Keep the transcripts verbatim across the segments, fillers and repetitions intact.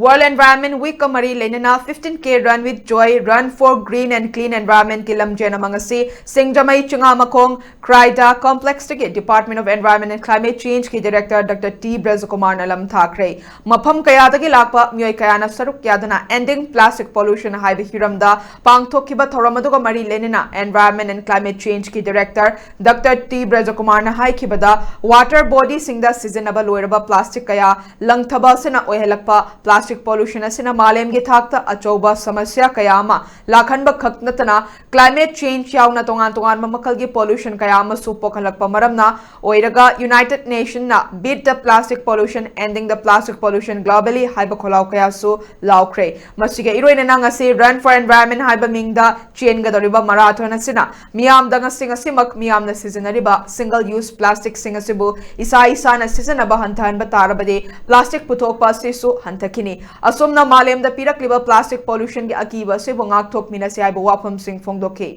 World Environment Week ꯀ ꯃꯔꯤ ꯂꯩꯅꯅ fifteen K Run with Joy, Run for Green and Clean Environment ꯀꯤ ꯂꯝꯖꯦꯜ ꯑꯃ ꯉꯁꯤ ꯁꯤꯡꯖꯃꯩ ꯆꯤꯉꯥꯃꯈꯣꯡ ꯀ꯭ꯔꯥꯏꯗꯥ ꯀꯣꯝꯄ꯭ꯂꯦꯛꯁꯇꯒꯤ Department of Environment and Climate Change ꯀꯤ Director Doctor T ꯕ꯭ꯔꯖꯀꯨꯃꯥꯔꯅ ꯂꯝ ꯊꯥꯈ꯭ꯔꯦ꯫ ꯃꯐꯝ ꯀꯌꯥꯗꯒꯤ ꯂꯥꯛꯄ ꯃꯤꯑꯣꯏ ꯀꯌꯥꯅ ꯁꯔꯨꯛ ꯌꯥꯗꯨꯅ Ending Plastic Pollution ꯍꯥꯏꯕ ꯍꯤꯔꯝꯗ ꯄꯥꯡꯊꯣꯛꯈꯤꯕ ꯊꯧꯔꯝ ꯑꯗꯨꯒ ꯃꯔꯤ ꯂꯩꯅꯅ Environment and Climate Change ꯀꯤ Director Doctor T ꯕ꯭ꯔꯖꯀꯨꯃꯥꯔꯅ ꯍꯥꯏꯈꯤꯕꯗ, water body ꯁꯤꯡꯗ ꯁꯤꯖꯤꯟꯅꯕ ꯂꯣꯏꯔꯕ plastic ꯀꯌꯥ ꯂꯪꯊꯕ ꯑꯁꯤꯅ ꯑꯣꯏꯍꯜꯂꯛꯄ plastic pollution ꯑꯁꯤꯅ ꯃꯥꯂꯦꯝꯒꯤ ꯊꯥꯛꯇ ꯑꯆꯧꯕ ꯁꯃꯁ꯭ꯌꯥ ꯀꯌꯥ ꯑꯃ ꯂꯥꯛꯍꯟꯕ ꯈꯛ ꯅꯠꯇꯅ climate change ꯌꯥꯎꯅ ꯇꯣꯉꯥꯟ ꯇꯣꯉꯥꯟꯕ ꯃꯈꯜꯒꯤ pollution ꯀꯌꯥ ꯑꯃꯁꯨ ꯄꯣꯛꯍꯜꯂꯛꯄ ꯃꯔꯝꯅ ꯑꯣꯏꯔꯒ United Nation ꯅ Beat the Plastic Pollution, Ending the Plastic Pollution Globally ꯍꯥꯏꯕ ꯈꯣꯜꯂꯥꯎ ꯀꯌꯥꯁꯨ ꯂꯥꯎꯈ꯭ꯔꯦ꯫ ꯃꯁꯤꯒ ꯏꯔꯣꯏꯅꯅ ꯉꯁꯤ Run for Environment ꯍꯥꯏꯕ ꯃꯤꯡꯗ ꯆꯦꯟꯒꯗꯧꯔꯤꯕ marathon ꯑꯁꯤꯅ ꯃꯤꯌꯥꯝꯗ ꯉꯁꯤ ꯉꯁꯤꯃꯛ ꯃꯤꯌꯥꯝꯅ ꯁꯤꯖꯤꯟꯅꯔꯤꯕ single use plastic ꯁꯤꯡ ꯑꯁꯤꯕꯨ ꯏꯁꯥ ꯏꯁꯥꯅ ꯁꯤꯖꯤꯟꯅꯕ ꯍꯟꯊꯍꯟꯕ ꯇꯥꯔꯕꯗꯤ plastic ꯄꯨꯊꯣꯛꯄ ꯑꯁꯤꯁꯨ ꯍꯟꯊꯈꯤꯅꯤ꯫ ꯑꯁꯨꯝꯅ ꯃꯥꯂꯦꯝꯗ ꯄꯤꯔꯛꯂꯤꯕ plastic pollution ꯒꯤ ꯑꯀꯤꯕ ꯑꯁꯤꯕꯨ ꯉꯥꯛꯊꯣꯛꯃꯤꯟꯅꯁꯤ ꯍꯥꯏꯕ ꯋꯥꯐꯝꯁꯤꯡ ꯐꯣꯡꯗꯣꯛꯈꯤ꯫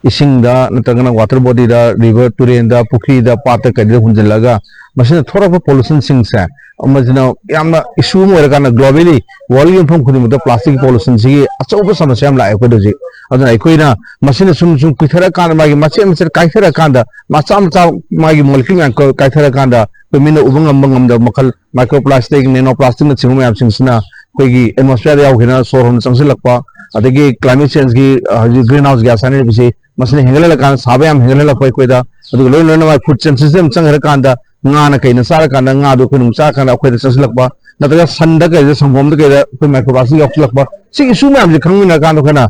ꯏꯁꯤꯡꯗ ꯅꯠꯇ꯭ꯔꯒꯅ water body ꯗ, river, ꯇꯨꯔꯦꯟꯗ, ꯄꯨꯈ꯭ꯔꯤꯗ, ꯄꯥꯠꯇ, ꯀꯩꯗ ꯍꯨꯟꯖꯤꯜꯂꯒ ꯃꯁꯤꯅ ꯊꯣꯛꯂꯛꯄ pollution ꯁꯤꯡꯁꯦ, ꯃꯁꯤꯅ ꯌꯥꯝꯅ issue ꯑꯃ ꯑꯣꯏꯔꯀꯥꯟꯗ globally, world ꯒꯤ ꯃꯐꯝ ꯈꯨꯗꯤꯡꯃꯛꯇ plastic pollution ꯁꯤꯒꯤ ꯑꯆꯧꯕ ꯁꯃꯁ꯭ꯌꯥ ꯑꯃ ꯂꯥꯛꯑꯦ ꯑꯩꯈꯣꯏꯗ ꯍꯧꯖꯤꯛ꯫ ꯑꯗꯨꯅ ꯑꯩꯈꯣꯏꯅ ꯃꯁꯤꯅ ꯁꯨꯝ ꯁꯨꯝ ꯀꯨꯏꯊꯔꯀꯥꯟꯗ, ꯃꯥꯒꯤ ꯃꯆꯦꯠ ꯃꯆꯦꯠ ꯀꯥꯏꯊꯔꯀꯥꯟꯗ, ꯃꯆꯥ ꯃꯆꯥ ꯃꯥꯒꯤ molecule ꯃꯌꯥꯝ ꯀ- ꯀꯥꯏꯊꯔꯀꯥꯟꯗ ꯑꯩꯈꯣꯏ ꯃꯤꯠꯅ ꯎꯕ ꯉꯝꯕ ꯉꯝꯗꯕ ꯃꯈꯜ micro plastic, nano plastic ꯅꯆꯤꯡꯕ ꯃꯌꯥꯝꯁꯤꯡꯁꯤꯅ ꯑꯩꯈꯣꯏꯒꯤ atmosphere ꯗ ꯌꯥꯎꯈꯤꯅ ꯁꯣꯔ ꯍꯣꯟꯕ ꯆꯪꯁꯤꯜꯂꯛꯄ, ꯑꯗꯒꯤ climate change ꯀꯤ, ꯑ, ꯍꯧꯖꯤꯛ green house gas ꯍꯥꯏꯅꯔꯤꯕꯁꯤ, ꯃꯁꯤꯅ ꯍꯦꯟꯒꯠꯍꯜꯂꯀꯥꯟꯗ ꯁꯥꯕ ꯌꯥꯝ ꯍꯦꯟꯒꯠꯍꯜꯂꯛꯄ ꯑꯩꯈꯣꯏꯗ꯫ ꯑꯗꯨꯒ ꯂꯣꯏꯅ ꯂꯣꯏꯅꯃꯛ food chain system ꯆꯪꯈ꯭ꯔꯀꯥꯟꯗ ꯉꯥꯅ ꯀꯩꯅ ꯆꯥꯔꯀꯥꯟꯗ ꯉꯥꯗꯣ ꯑꯩꯈꯣꯏꯅ ꯑꯗꯨꯝ ꯆꯥꯔꯀꯥꯟꯗ ꯑꯩꯈꯣꯏꯗ ꯆꯪꯁꯤꯜꯂꯛꯄ, ꯅꯠꯇ꯭ꯔꯒ ꯁꯟꯗ ꯀꯩꯗ, ꯁꯪꯒꯣꯝꯗ ꯀꯩꯗ ꯑꯩꯈꯣꯏ micro plastic ꯌꯥꯎꯁꯤꯜꯂꯛꯄ, ꯁꯤ issue ꯃꯌꯥꯝꯁꯦ ꯈꯪꯃꯤꯟꯅꯔꯀꯥꯟꯗ ꯑꯩꯈꯣꯏꯅ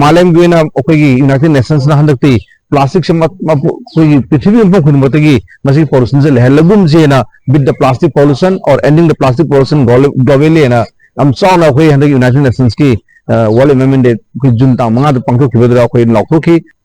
ꯃꯥꯂꯦꯝꯒꯤ ꯑꯣꯏꯅ ꯑꯩꯈꯣꯏꯒꯤ United Nations ꯅ ꯍꯟꯗꯛꯇꯤ plastic ꯁꯦ ꯃ- ꯃ- ꯑꯩꯈꯣꯏꯒꯤ ꯄ꯭ꯔꯤꯊꯤꯕꯤ ꯃꯐꯝ ꯈꯨꯗꯤꯡꯃꯛꯇꯒꯤ ꯃꯁꯤꯒꯤ pollution say ꯂꯩꯍꯜꯂꯒꯨꯝꯁꯦꯅ Beat the Plastic Pollution or Ending the Plastic Pollution Glo- Globally ꯍꯥꯏꯅ ꯌꯥꯝ ꯆꯥꯎꯅ ꯑꯩꯈꯣꯏ ꯍꯟꯗꯛ United Nations ꯀꯤ, ꯑ, World Environment Day ꯑꯩꯈꯣꯏ ꯖꯨꯟ ꯇꯥꯡ ꯃꯉꯥꯗ ꯄꯥꯡꯊꯣꯛꯈꯤꯕꯗꯨꯗ ꯑꯩꯈꯣꯏ ꯂꯥꯎꯊꯣꯛꯈꯤ꯫